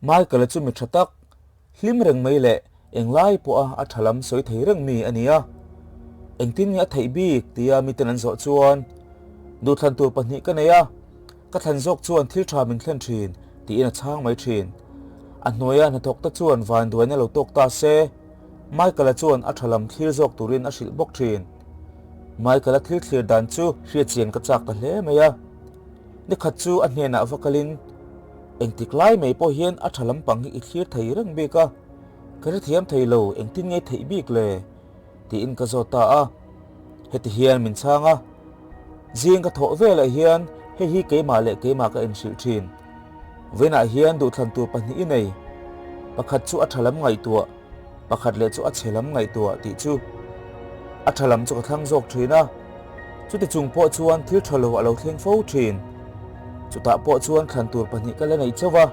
Michael-a chu mi tha tak, hlim reng mai leh englai pawha a tha lam sawi thei reng mi a ni a. Engtin nge a theih bik tia miten an zawh chuan, Duhthlan tur pahnih ka nei a, ka thlan zawk chuan thil tha min thlen thin tiin a chhang mai thin. A hnuaia hnathawk te chuan vanduaina lo tawk ta se, Michael-a chuan a tha lam thlir zawk turin a hrilh bawk thin. Michael-a thil thlir dan chu hriatchian ka chak ta hle mai a. Nikhat chu a hnenah va kalin, Engtik lai mai pawh hian a tha lampang hi i thlir thei reng bik a, ka hrethiam thei lo engtin nge theih bik le? tiin ka zawt ta a. Heti hian min chhang a, Zing ka thawh velah hian hei hi keimah leh keimah ka inhrilh thin. Vawiinah hian duhthlan tur pahnih i nei, pakhat chu a tha lam ngaihtuah, pakhat leh chu a chhe lam ngaihtuah tih chu. A tha lam chu ka thlang zawk thin a. Chuti chung pawh chuan thil tha lo a lo thleng fo thin. Chutah pawh chuan thlan tur pahnih ka la nei chauh a,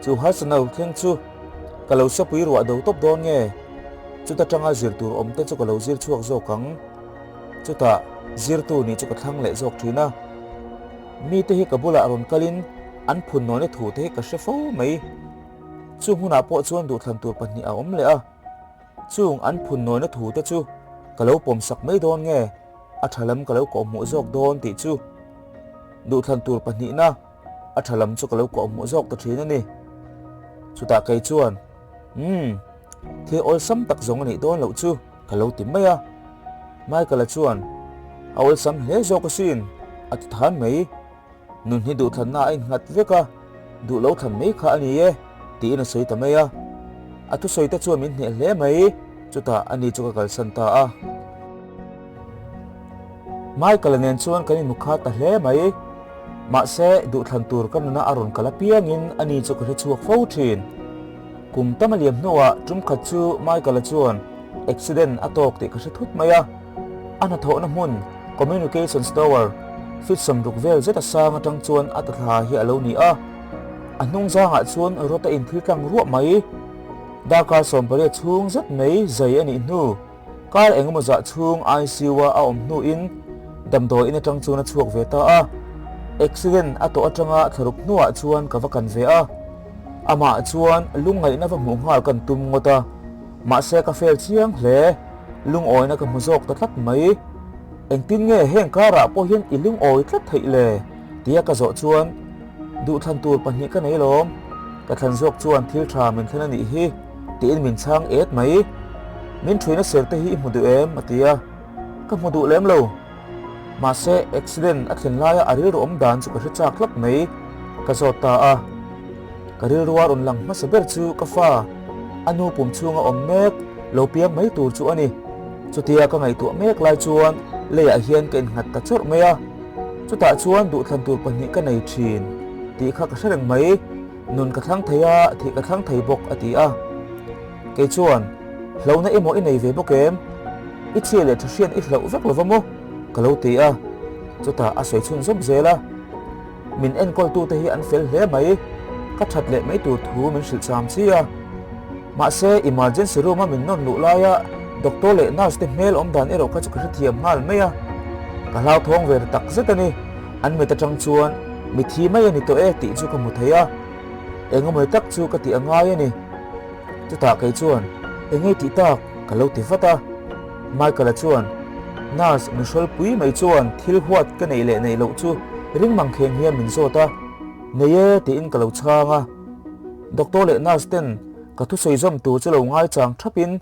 chu harsa no thleng chu ka lo sapui ruah do tawp dawn nge? Chuta tanga zir tur awm te chu ka lo zir chhuak zawk ang. Chutah zirtu nih chu ka thlang leh zawk thin a. Mite hi ka bulah rawn kalin an phun nawna thu te hi ka hre fo mai. Chu hmunah pawh chuan duhthlan tur pahnih a awm leh a. Chung an phun nawina thu te chu ka lo pawm sak mai dawn nge a tha lam ka lo kawhhmuh zawk dawn tih chu duhthlan tur pahnihna a tha lam chu ka lo kawhhmuh zawk ta thin a ni. Chutah kei chuan, Umm, thil awlsam tak zawng a nih dawn loh chu ka lo ti mai a. Michael-a chuan, A awlsam hle zawk asin, a ti than mai. Nun hi duhthlanna a innghat vek a, duh lo thlan mai kha a ni e, tiin a sawi ta mai a. A thusawi te chuan min hneh hle mai, chutah ani chu ka kalsan ta a. Michael-a nen chuan kan inhmu khat ta hle mai, mahse duhthlan tur ka nuna a rawn kal apiangin ani chu ka hre chhuak fo thin. Kum tam a liam hnuah tum khat chu Michael-a chuan accident a tawk tih ka hre thut mai a, a hnathawhna hmun, Communications Tower, feet 60 vel zet a sang atang chuan a tathla hi a lo ni a, a hnung zangah chuan rawt a inthil tlang ruah mai. Darkar 18 chhung zet mai zai a nih hnu, kar engemaw zah chhung ICU-a a awm hnuin damdawi in atang chuan a chhuak ve ta a. Accident a tawh atanga thlaruk hnuah chuan ka va kan ve a, amah chuan lungngaihna va hmuh nghal kan tum ngawt a. Mahse ka fel chiang hle, lungawina ka hmu zawk ta tlat mai. Engtin nge heng karah pawh hian i lungawi tlat theih le? tia ka zawh chuan, Duhthlan tur pahnih ka nei lawm, ka thlan zawk chuan thil tha min thlen a nih hi, tiin min chhang et mai. Min thuina ser te hi i hmu duh em? a ti a, ka hmu duh lem lo. Mahse accident a thlen laia a rilru awm dan chu ka hre chak tlat mai, ka zawt ta a. Ka rilrua rawn lang hmasa ber chu ka fa, a nu pum chhunga awm mek, lo piang mai tur chu a ni. Chutia ka ngaihtuah mek lai chuan leiah hian ka innghat ta chawrh mai a, chutah chuan duhthlan tur pahnih ka nei thin tih kha ka hre reng mai, nun ka thlang thei a, thih ka thlang thei bawk a ti a. Kei chuan, Hlauhna emaw i nei ve bawk em? I chhia leh tha hriat i hlauh vek lova maw? ka lo ti a, chutah a sawi chhun zawm zel a. Min enkawltute hi an fel hle mai, ka that leh mai tur thu min hrilh cham chi a. Mahse, emergency room a min nawn luh laia doctor leh nurse te hmel awm dan erawh kha chu ka hrethiam nghal mai a. Ka hlauthawng ve ta tak zet a ni, an mit atang chuan mithi mai a ni tawh e tih chu ka hmu thei a. Engemaw tak chu ka tih a ngai a ni. Chutah kei chuan, Enge tih tak? ka lo ti vat a. Michael-a chuan, Nurse mihrawlpui mai chuan thil huat ka neih leh neih loh chu ring mang kheng hian min zawt a. Nei e tiin ka lo chhang a. Doctor leh nurse ten ka thusawi zawm tur chu lo ngaichang thapin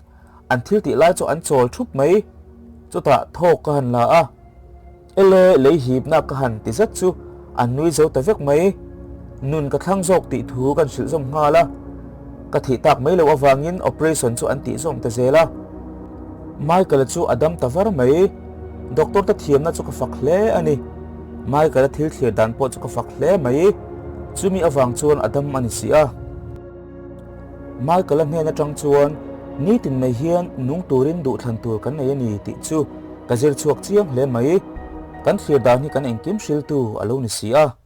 an thil tih lai chu an chawl thup mai. Chutah thawk ka han la a. Ele lei hipna ka han ti zet chu an nui zo ta vek mai. Nun ka thlang zawk tih thu kan hrilh zawm nghal a. Ka thih tak mai loh avangin operation chu an tih zawm ta zel a. Michael-a chu a dam ta var mai. Doctor te thiamna chu ka fak hle a ni. Michael-a thil thlir dan pawh chu ka fak hle mai. Chumi avang chuan a dam a ni si a. Michael-a hnen atang chuan nitin mai hian nung turin duhthlan tur kan nei a ni tih chu ka zir chhuak chiang hle mai. Kan thlir dan hi kan engkim hriltu a lo ni si a.